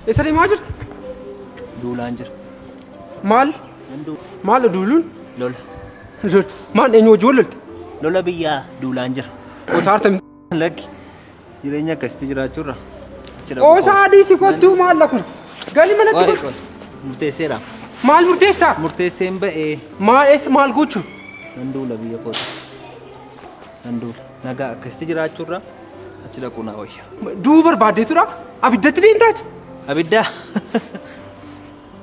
Eessa deemaa jirta? Duulaan jira. Maal? Maal duuluun? Lola. Lola. Maal eenyu wajjin wal lolte? Lola biyyaa duulaan jira. Qoosaa harta. Lakki. Jireenya akkasitti jiraachuurra. Qoosaa adii si kottuu maal kun? Gali manatti kottu. Murteesseera. Maal murteessita? Murteesseen ba'ee. Maal eessa maal gochuuf? Nan duula biyya kooti. Nan duula. Nagaa akkasitti jiraachuurra achi dhaquu naa wayya. Du'uu barbaaddeetudha? Abiddatti deemtaa achi? Abidda.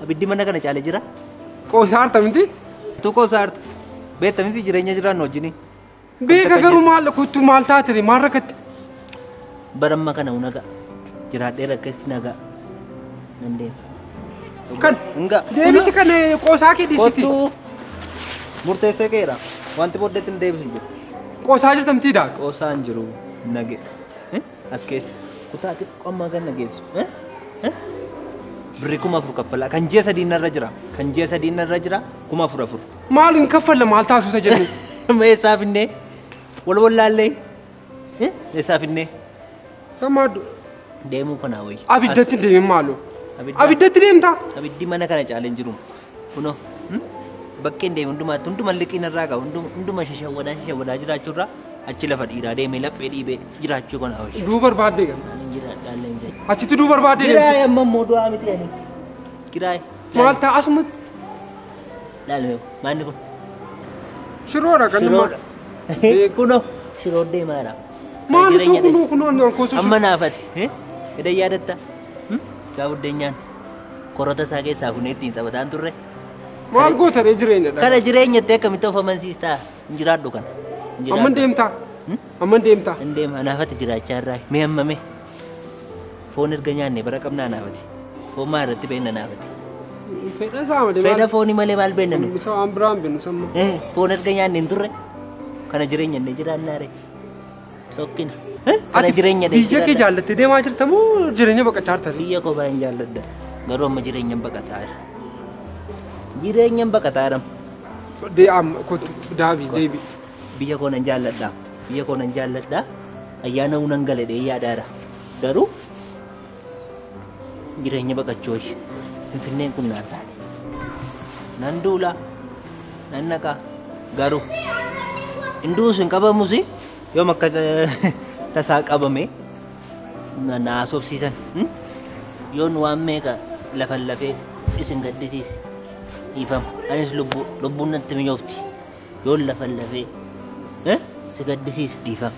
Abiddi mana kana caalee jira. Qoosaa harta miti? Tu qoosaa harta. Beekta miti jireenya jiraannu wajjini. Beeka garuu maal kottu maal taatire maal rakkatte? Baramma kana nagaa. Jiraadhee rakkatti nagaa. Nan deema. Kan deebisi kan qoosaa kee dhiisiti. Kottu murteessee keera. Wanti booddeetti hin deebisu hin jiru. Qoosaa jirta miti daa? Qoosaa hin jiru nage. As keessa kutaa xiqqoo ammaa kan nageessu. Birri 4,000 kaffalaa. Kan ji'a sadii narra jira. Kan ji'a sadii narra jira 4,000 4. Maal hin kaffalla maal taasisuuta jennu? Eessaa finnee? Wal wallaallee? Eessaa finnee? Sammaa deemuu kanaa wayya. Abiddatti deemin maaloo? Abiddatti deemtaa? Abiddi mana kana caalee hin jiru. Kunoo bakkeen deemu hundumaatti hunduma liqii narraa qabu hunduma shashawwadaa shashawwadaa jiraachuurraa achi lafa dhiiraa deemee laphee dhiibee jiraachuu kanaa wayya. Du'uu barbaaddee gama. Achitti du'uu barbaaddee deemte. Kiraayee amma immoo du'aa miti ani. Kiraayee. Maal ta'a asumatti? Laalme maanni kun? Shiroodha kan nama. Shiroodha. Kunoo shiroo deemaa jira. Maal kunoo kunoo kunoo koosuu. Amma naafate. Hidha yaadatta. Gaafa buddeenyaan korota isaa keessaa fuunee ittiin taphataan turre. Maal goota ree jireenya dha? Kana jireenyatti akkamitti of amansiistaa? Hin jiraadhu kana. Amman deemtaa? Amman deemtaa? Hin deema naafati jiraachaa irraa. Mee amma mee? Foon erga nyaanne bara qabnaa naafati. Foon maa irratti beenna naafati? Fedha isaa malee. Fedha foonii malee maal beenna nu? Isa waan biraan beennu samma. Foon erga nyaanne hin turre. Kana jireenya inni jiraannaa ree. Sokkina. Kana jireenya dha. Biyya kee jaallattee deemaa jirta moo jireenya baqachaa jirta? Biyya koo baay'een jaalladha. Garuu amma jireenya baqataa jira. Jireenya baqataa jira. Kottu daabii deebi. Biyya koo nan jaalladha. Biyya koo nan jaalladha. Ayyaana unan gale dhee yaadaadha. Garuu jireenya baqachuu wayya. Finfinneen kun naan taane. Nan duula. Nan naqa. Garuu hinduus hin qabamus yoom akka tasaa qabame na haasofsiisan. Yoon waan meeqa lafan lafee isin gaddisiise dhiifama. Anis lubbuun natti mi'oofti. Yoon lafan lafee si gaddisiise dhiifama.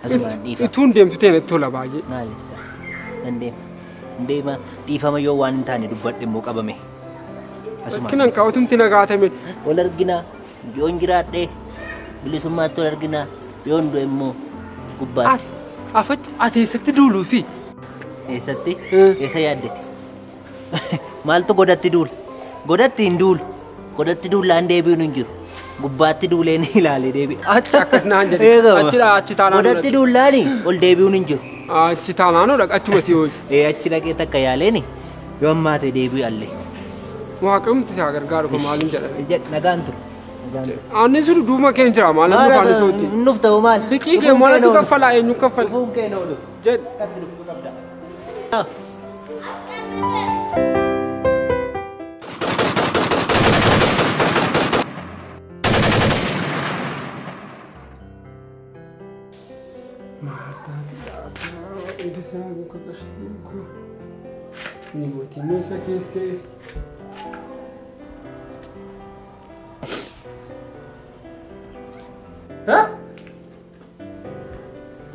Asumaan dhiifama. Ituun deemtu ta'e natti tola baay'ee. Maalessa? Nan deema. Deema dhiifama yoo waan hin taane dubbadhe immoo qabame. Asumaan. Rakkinaan kaa'utumti nagaatame. Wal arginaa yoon jiraadhee bilisummaatti wal arginaa yoon du'e immoo gubbaatti. Afachu ati eessatti duuluu fi? Eessatti? Eessa yaaddete? Maaltu godatti duula? Godatti hin duulu. Godatti duullaan deebiin hin jiru. Gubbaatti duuleen ilaalee deebi'a. Achi akkas naan jedhe. Achi achi taanaan. Godatti duullaani ol deebi'uun hin jiru. Achi taanaan dhaqa achuma si hojii. Achi dhaqee takka yaaleeni yoo ammaa ta'e deebi'u allee. Waaqumti si haa gargaaru kun maaliin jedha? Nagaan ture. Aanni sun duuma kee hin jira maal namni afaan isootti. Nuuf ta'u maal? Liqii kee maaltu kaffalaa eenyu kaffala? Dhufuun kee oolu. Jedh. Akkatti dhufuu qabda.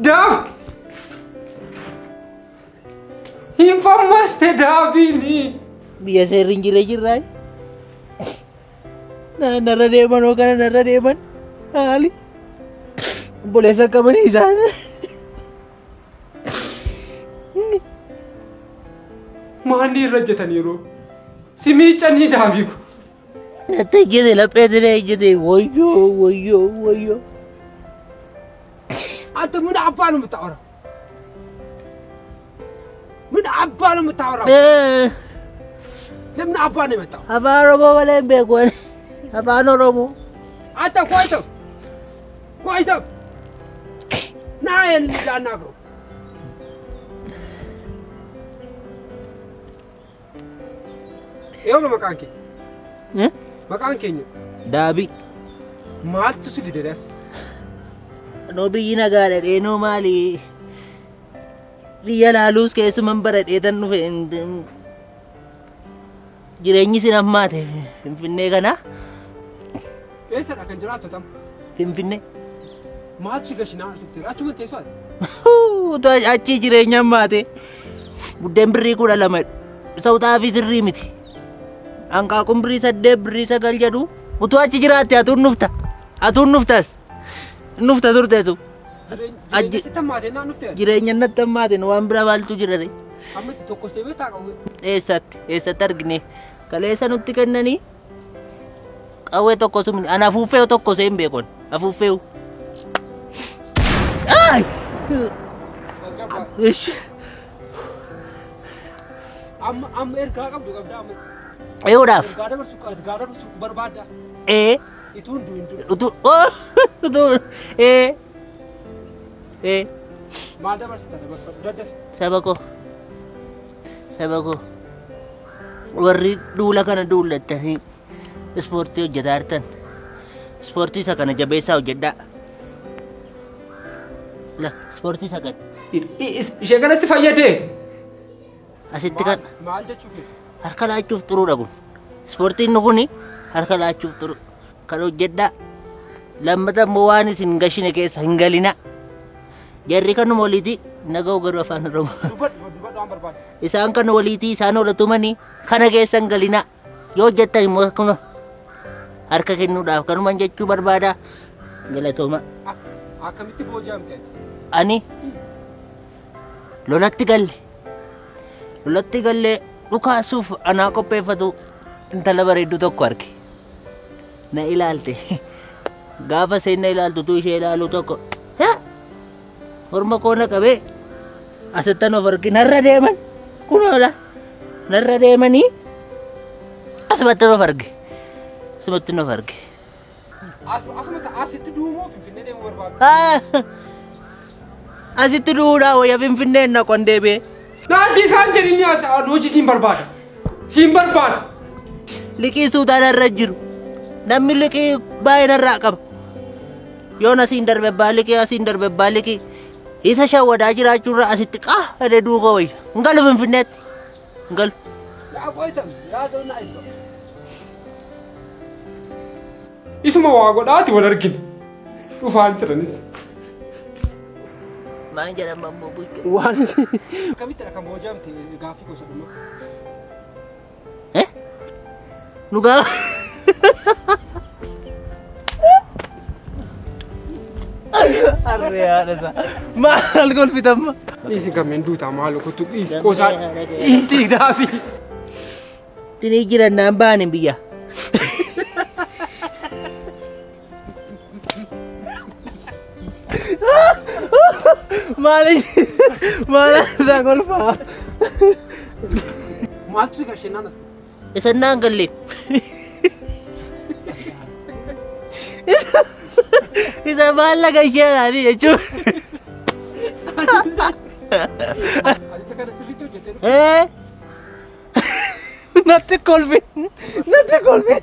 Daab! Hin fammaste daabiini! Biyya seerri hin jirre jirraa. Narra deeman hoo kana narra deeman haali. Obboleessa qabanii isaan. Maalli irra hojjetaniiru? Si miiccanii daabii kun. Natti ejjete laphee tiree ejjete wayyoo wayyoo wayyoo. አንተ ምን አባ ነው የምታወራው? ምን አባ ነው የምታወራው? ለምን አባ ነው የመጣው? አፋን ኦሮሞ በላይ ቤኮን አፋን ኦሮሞ አንተ ቆይተው ቆይተው ና ይሄን ልጅ አናግረው። Eewwa maqaan kee? Maqaan keenya? Daabii. Maaltu si fide das? Noo biyyi nagaadha dheenoo maali? Biyya laaluus keessuman baradhee tan dhufe. Jireenyi sin hammaate Finfinnee kana. Eessadha kan jiraattu tam? Finfinnee. Maaltu si gashinaa as dhufteera? Achuma teessoo ati? Achi jireenya hammaate. Buddeen birrii 12 isa utaafii sirrii miti. Hanqaaquun birrii 8 birrii 9 jedhu utuu achi jiraatte atuun nufta. Atuun nuftas. Nufta turteetu. Jireenya sitti hammaate naan dhufte? Jireenya natti hammaate waan bira maaltu jira ree? Amma itti tokkos deemee taaqamu. Eessatti? Eessatti argine? Kaleessa nutti kennanii qawwee tokko sumni ana afuuffee tokko seen beekon afuuffee. Ay! Ish. Amma amma ergaa qabdu qabdaa amma. Eeyoodhaaf. Ergaa dabarsuu barbaadda. Ee. Ituun du'in du'u. Utuu oh utuu ee ee. Maal dabarsita dabarfadhu daddafi. Saba koo. Saba koo. Warri duula kana duullattanii ispoortii hojjetaa jirtan. Ispoortii isa kana jabeessaa hojjedhaa. La ispoortii isa kana. Ishee kanatti fayyadee. Asitti kan. Maal jechuu kee? Harka laachuuf xuruudha kun. Ispoortiin kun harka laachuuf xuru. Kan hojjedhaa. Lammata immoo waan isin gashine keessa hin galina. Jarri kanuma waliiti naga'u garuu afaan Oromoo. Dubbadhu dubbadhu waan barbaadu. Isaan kan waliiti isaan oolatumanii kana keessa hin galina. Yoo hojjettan immoo akkuma harka kennuudhaaf kanumaan jechuu barbaada. Galatooma. Akkamitti booji'amte ati? Ani lolatti galle. Lolatti gallee dhukaasuuf anaa qopheeffatu intala bareedduu tokko arge. Na ilaalte. Gaafa isheen na ilaaltu tu ishee ilaalu tokko. Morma koo na qabee asittan of arge narra deeman. Kunoola narra deemanii asumatti of arge. Asumatti of arge. Asumatti asitti du'uu Finfinnee deemuu barbaadu? Asitti du'uudhaa wayya Finfinnee na qon deebi'ee. Naanti isaan jedhini hojii siin barbaada. Siin barbaada. Liqii suutaan irra jiru. Namni liqii baay'ee narraa qaba. Yoon asiin darbe abbaa liqii asiin darbe abbaa liqii. Isa shawwadaa jiraachuurra asitti qaa jedhee duuka wayya. Hin galu Finfinneetti. Hin galu. Yaa qoytan yaa ta'u na ibba. Isuma waa godhaati wal argina. Dhufaan jiranis. Maal jedhama ammoo bulchu? Waan akkamittidha kan booji'amte gaaffii gosa dhumaa? Eh? Nu gaafa. Harree haadha isaa. Maal golfitamma? Dhiisi gammeen duutaa maal kottu dhiisi qoosaa dhiisi gaaffii. Tinii jiran naan ba'an biyya. Maal maal isaa golfaa? Maaltu si gashee naan as dhufte? Isa naan galle. Isa maallaqa isheedhaanii jechuun. Ati isa kana sirriitti hojjettee dhufte? Ee. Natti kolfin. Natti kolfin.